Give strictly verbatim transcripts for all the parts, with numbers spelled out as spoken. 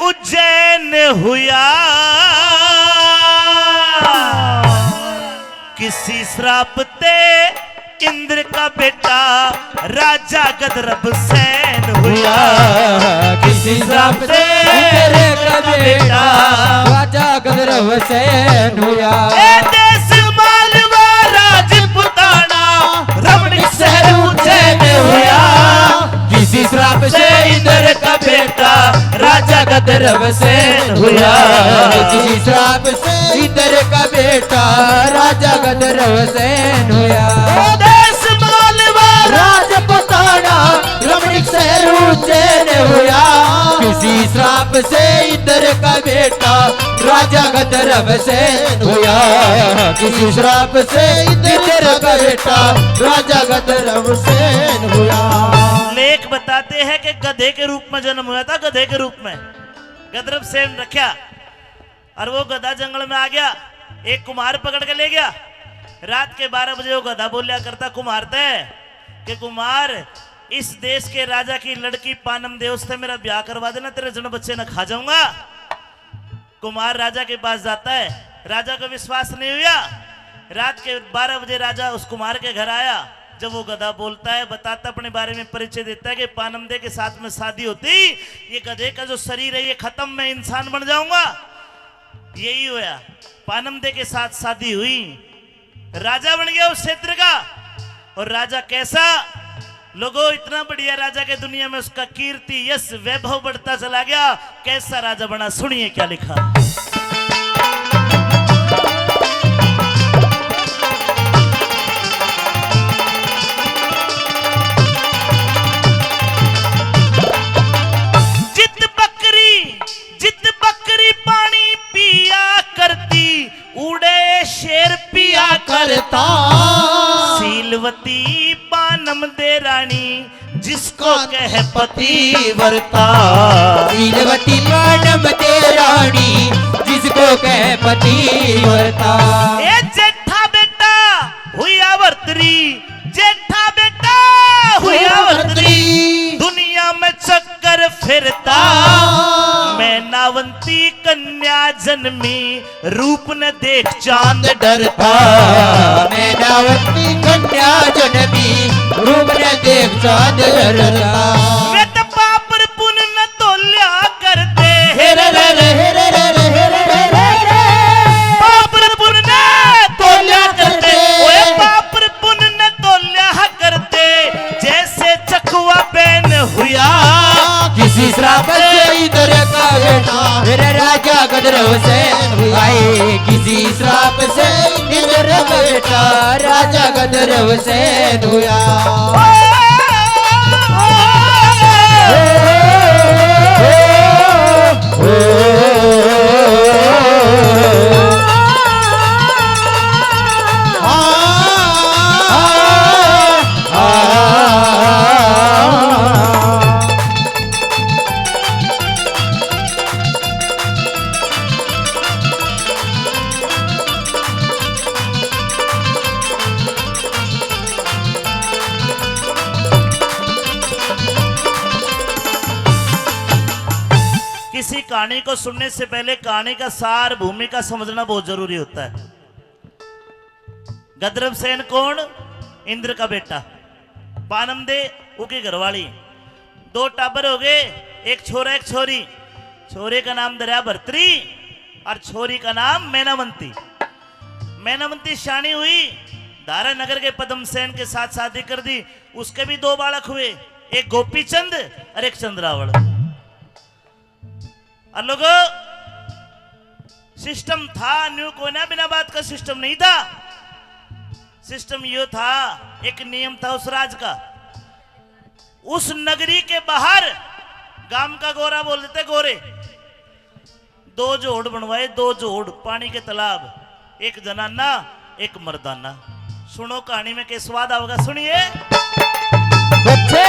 उज्जैन हुआ। किसी श्राप ते इंद्र का बेटा राजा गंधर्व सेन हुआ। किसी श्राप से इंद्र का बेटा राजा गंधर्व सेन हुआ। ए देश मालवा राजपुताना रमणीक शहर उज्जैन हुआ। किसी श्राप से इंद्र का बेटा राजा गंधर्व सेन हुआ। किसी श्राप से इंद्र का बेटा राजा गंधर्व सेन हुआ। ओ देश मालवा राजपुताना रमणीक शहर उज्जैन हुआ। किसी श्राप से इंद्र का बेटा राजा गंधर्व सेन हुआ। किसी श्राप से इंद्र का बेटा राजा गंधर्व सेन हुआ। लेख बताते हैं कि गधे के रूप में जन्म हुआ था, गधे के रूप में। गंधर्व सेन रखा और वो गधा जंगल में आ गया, एक कुम्हार पकड़ के ले गया। रात के बारह बजे वो गधा बोल्या करता कुम्हार ते कि कुम्हार, इस देश के राजा की लड़की पानम दे, उससे मेरा ब्याह करवा देना, तेरे जन बच्चे न खा जाऊंगा। कुम्हार राजा के पास जाता है, राजा को विश्वास नहीं हुआ। रात के बारह बजे राजा उस कुम्हार के घर आया। जब वो गधा बोलता है, बताता, अपने बारे में परिचय देता है कि पानम दे के साथ में शादी होती, ये गधे का जो शरीर है ये खत्म, मैं इंसान बन जाऊंगा। यही होया, पानम दे के साथ शादी हुई, राजा बन गया उस क्षेत्र का। और राजा कैसा, लोगों, इतना बढ़िया राजा के दुनिया में उसका कीर्ति, यश, वैभव बढ़ता चला गया। कैसा राजा बना, सुनिए क्या लिखा। जित बकरी, जित बकरी पानी पिया करती, उड़े शेर पिया करता। शीलवती पानम दे रानी, जिसको कह पतिव्रता। शीलवती पानम दे रानी, जिसको कह पतिव्रता। ए जेठा बेटा हुई आवर्तरी, जेठा बेटा हुई आवर्तरी, दुनिया में चक्कर फिरता। मैं नावंती कन्या जन्मी, रूप न देख चांद डरता। मैं नावंती कन्या जन्मी, रूप न देख चांद डरता। वे तो पाप और पुण्य न तोल्या करते। हे रे रे रे, हे रे रे रे, हे रे रे रे। पाप और पुण्य न तोल्या करते। ओए पाप और पुण्य न तोल्या करते। जैसे चकवा बैन हुआ। किसी श्राप से इंद्र का बेटा मेरा राजा गंधर्व सेन हुआ। आए, किसी श्राप से इंद्र का बेटा राजा गंधर्व सेन हुआ। किसी कहानी को सुनने से पहले कहानी का सार, भूमिका समझना बहुत जरूरी होता है। गंधर्व सेन कौन? इंद्र का बेटा। पानम दे, उकी घरवाली। दो टाबर हो गए, एक छोरा, एक छोरी। छोरे का नाम धरया भर्तरी और छोरी का नाम मैनावंती। मैनावंती शानी हुई, धारा नगर के पद्म सेन के साथ शादी कर दी। उसके भी दो बालक हुए, एक गोपीचंद और एक चंद्रावल। और लोगो, सिस्टम था, न्यू कोई ना बिना बात का सिस्टम नहीं था। सिस्टम यो था, एक नियम था उस राज का। उस नगरी के बाहर गांव का गोरा बोल देते, गोरे, दो जोड़ बनवाए, दो जोड़, पानी के तालाब, एक जनाना, एक मर्दाना। सुनो कहानी में के स्वाद आओगा, सुनिए। बच्चे।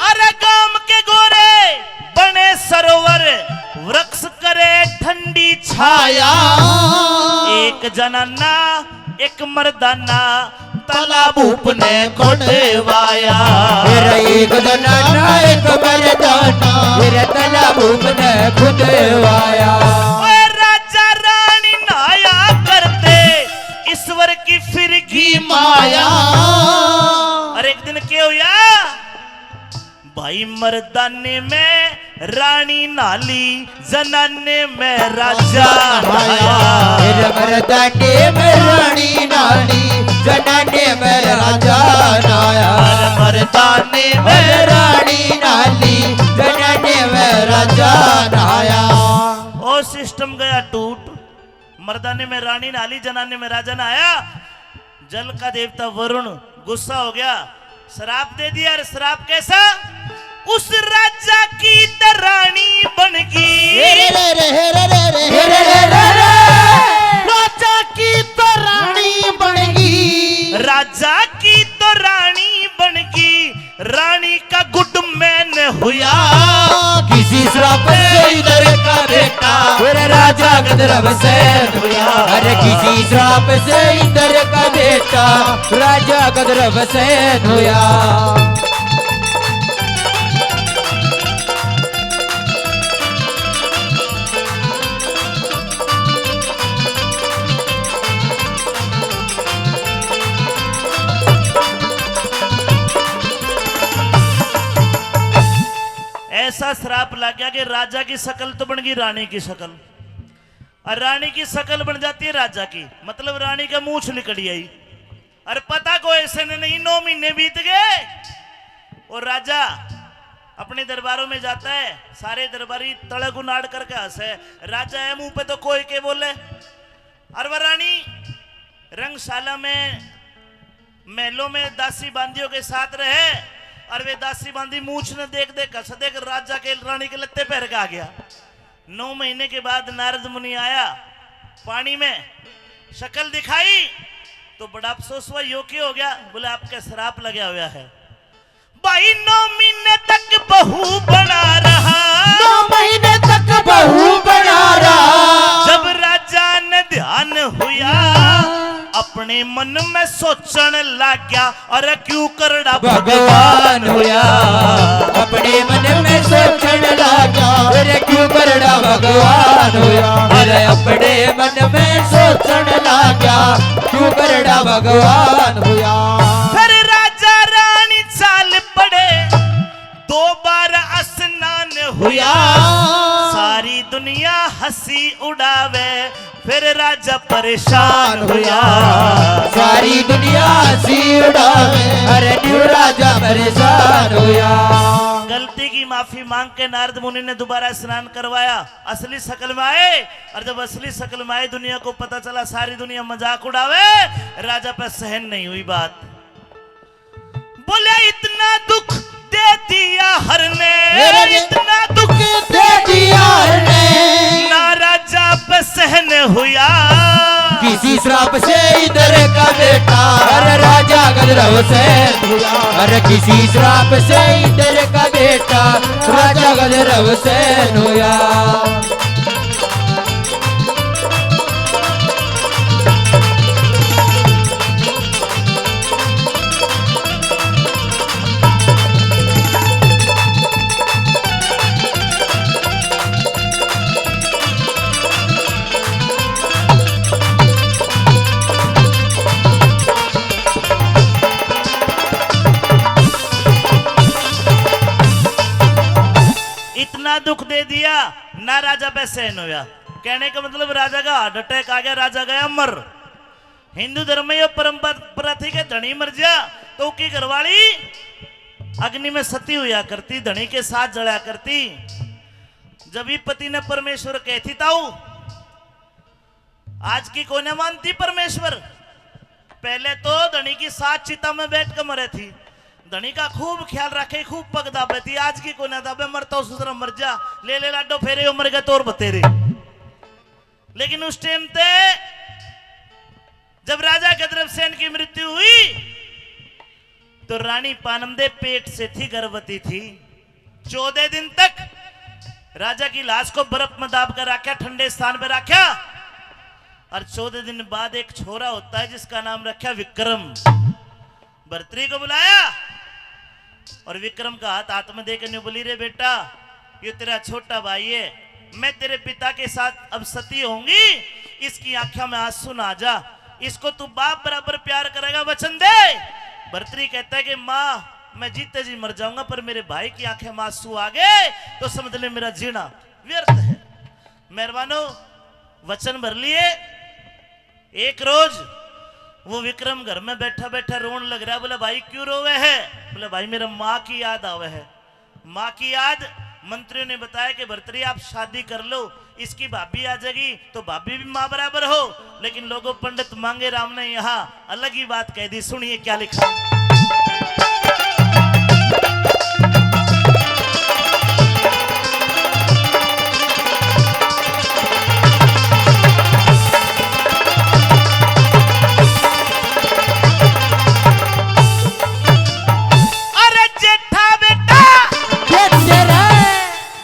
अरे गांव के गोरे बने सरोवर, वृक्ष करे ठंडी छाया। एक जनाना, एक मर्दाना, तालाब ऊप ने खुदवाया। मेरा एक जनाना, एक मर्दाना, मेरा तालाब ऊप ने खुदवाया। ओए राजा रानी नहाया करते, ईश्वर की फिर की माया। और एक दिन के हुआ, भाई मर्दाने में रानी नाली, जनाने में राजा नहाया। मेरे मर्दाने में रानी नाली, जनाने में राजा नहाया। मर्दाने में रानी नाली, जनाने में राजा नहाया। ओ सिस्टम गया टूट। मर्दाने में रानी नाली, जनाने में राजा नहाया। जल का देवता वरुण गुस्सा हो गया, श्राप दे दिया। अरे श्राप कैसा? उस राजा की तो रानी बन गई। हे रे रे रे, हे रे रे रे, हे रे रे रे रे। राजा की तो रानी बन गई। राजा की तो रानी बन गई, रानी का गुड मैन हुआ। किसी श्राप से इधर का बेटा, मेरे राजा गंधर्व सैन हुआ। अरे किसी श्राप से इधर का बेटा, राजा गंधर्व सैन हुआ। ऐसा श्राप लग गया कि राजा की शकल तो बन गई रानी की शकल, और रानी की शकल बन जाती है राजा की, मतलब रानी का मूछ निकल आई। और पता को ऐसे ने नहीं, नौ महीने बीत गए। और राजा अपने दरबारों में जाता है, सारे दरबारी तलक उनाड़ करके हंसे। राजा है मुंह पे तो कोई के बोले। और वह रानी रंगशाला में, महलों में दासी बांदियों के साथ रहे, और वे दासी बांदी मूछ ने देख देख हंस देख राजा के, रानी के लत्ते पहर के आ गया। नौ महीने के बाद नारद मुनि आया, पानी में शकल दिखाई तो बड़ा अफसोस हुआ, यो के हो गया? बोले, आपका श्राप लगा हुआ है। भाई नौ महीने तक बहू बना रहा, नौ महीने तक बहू बना रहा। जब राजा ने ध्यान हुआ, अपने मन में सोचण लाग गया, अरे क्यों करड़ा भगवान होया। अपने मन में सोचण लाग्या, अरे क्यों करड़ा भगवान होया। अरे अपने मन में सोचण लाग्या, क्यों करड़ा भगवान होया। फिर राजा रानी चाल पड़े, दो बार स्नान हुआ। सारी दुनिया हंसी उड़ावे, फिर राजा परेशान हुआ। सारी दुनिया हंसी उड़ावे, अरे न्यू राजा परेशान हुआ। गलती की माफी मांग के नारद मुनि ने दोबारा स्नान करवाया, असली शक्ल में आए। और जब असली शक्ल में आए, दुनिया को पता चला, सारी दुनिया मजाक उड़ावे। राजा पे सहन नहीं हुई बात। बोले, इतना दुख दे दिया हर ने, मेरे इतना दुख दे दिया हर ने। ना राजा पे सहन हुआ। किसी श्राप से इधर का बेटा, अरे राजा गंधर्व सैन हुआ। अरे किसी श्राप से इधर का बेटा, राजा गंधर्व सैन हुआ। इतना दुख दे दिया, ना राजा पे सहन होया। कहने का मतलब, राजा का हार्ट अटैक आ गया, राजा गया मर। हिंदू धर्म में यह परंपरा थी कि धनी मर जा तो उसकी घरवाली अग्नि में सती हुआ करती, धनी के साथ जला करती। जब भी पति ने परमेश्वर कहती ताऊ, आज की कोने मानती परमेश्वर। पहले तो धनी की सात चिता में बैठ के मरे थी, धनी का खूब ख्याल रखे, खूब पग दाबे थी। आज की कोने दाबे, मरता उस तरह मर जा, ले ले लाडो फेरे, यो मर गए तोर बतेरे। लेकिन उस टाइम ते जब राजा गंधर्व सेन की मृत्यु हुई तो रानी पानम दे पेट से थी, गर्भवती थी। चौदह दिन तक राजा की लाश को बर्फ में दाब कर रखा, ठंडे स्थान पर रखा। और चौदह दिन बाद एक छोरा होता है जिसका नाम रखा विक्रम। भरतरी को बुलाया और विक्रम का हाथ हाथ में देकर न्यू बोली, रे बेटा, ये तेरा छोटा भाई है, मैं तेरे पिता के साथ अब सती होंगी, इसकी आंखों में आंसू ना आ जा, इसको तू बाप बराबर प्यार करेगा, वचन दे। भरतरी कहता है कि माँ, मैं जीते जी मर जाऊंगा, पर मेरे भाई की आंखें में आंसू आ गए तो समझ ले मेरा जीना व्यर्थ है। मेहरबानो, वचन भर लिए। एक रोज वो विक्रम घर में बैठा बैठा रोन लग रहा। बोले, भाई क्यों रोवे है? बोले, भाई मेरा माँ की याद आवे है। माँ की याद। मंत्रियों ने बताया कि भरतरी आप शादी कर लो, इसकी भाभी आ जाएगी तो भाभी भी माँ बराबर हो। लेकिन लोगों, पंडित मांगेराम ने यहाँ अलग ही बात कह दी। सुनिए क्या लिखा। अरे जेठा बेटा,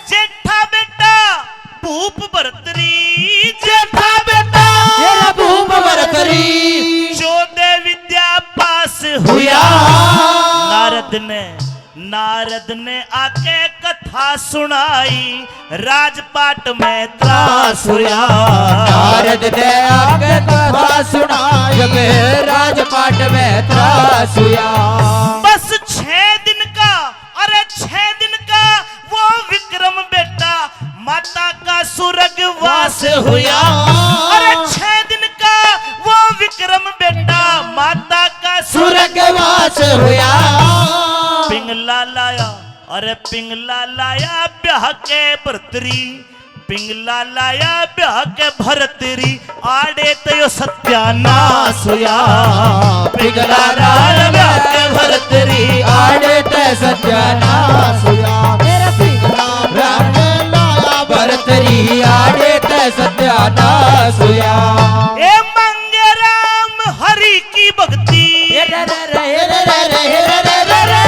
जेठा बेटा भूप भरतरी, जेठा बेटा तेरा भूप भरतरी। चौदह विद्या पास हुआ। नारद ने, नारद ने आके कथा सुनाई, राजपाट में त्रास हुआ। नारद ने आके कथा सुनाई, जब राजपाट में त्रास हुआ। बस छह दिन का, अरे छह दिन का वो विक्रम बेटा, माता का स्वर्गवास हुआ। अरे छह दिन का वो विक्रम बेटा, माता का स्वर्गवास हुआ। पिंगला लाया, अरे पिंगला लाया ब्याह के भरतरी, पिंगला लाया ब्याह के भरतरी, आड़े ते यो सत्यानाश हुआ। पिंगला लाया ब्याह के भरतरी, आड़े ते सत्यानाश हुआ। मेरा पिंगला लाया भरतरी, आड़े ते सत्यानाश हुआ। ए मांगे राम हरि की भक्ति, ए रे रे रे, ए रे रे रे, ए रे रे रे।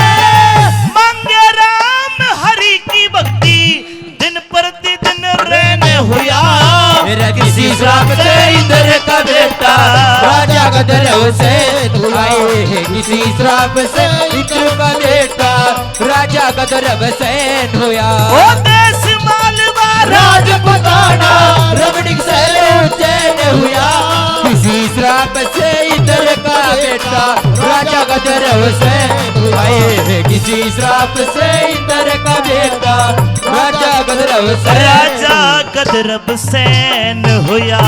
मांगे राम हरि की भक्ति, दिन प्रतिदिन रहने हुआ। मेरा किसी श्राप से इंद्र का बेटा, राजा गंधर्व से तू आए है। किसी श्राप से इंद्र का बेटा, राजा गंधर्व से हुआ। ओ देश मालवा राजपुताना, रमणीक शहर उज्जैन हुआ। किसी श्राप से इंद्र का बेटा, राजा गंधर्व से आए हैं। किसी श्राप से इंद्र का बेटा, राजा गंधर्व से, राजा गंधर्व सैन हुआ।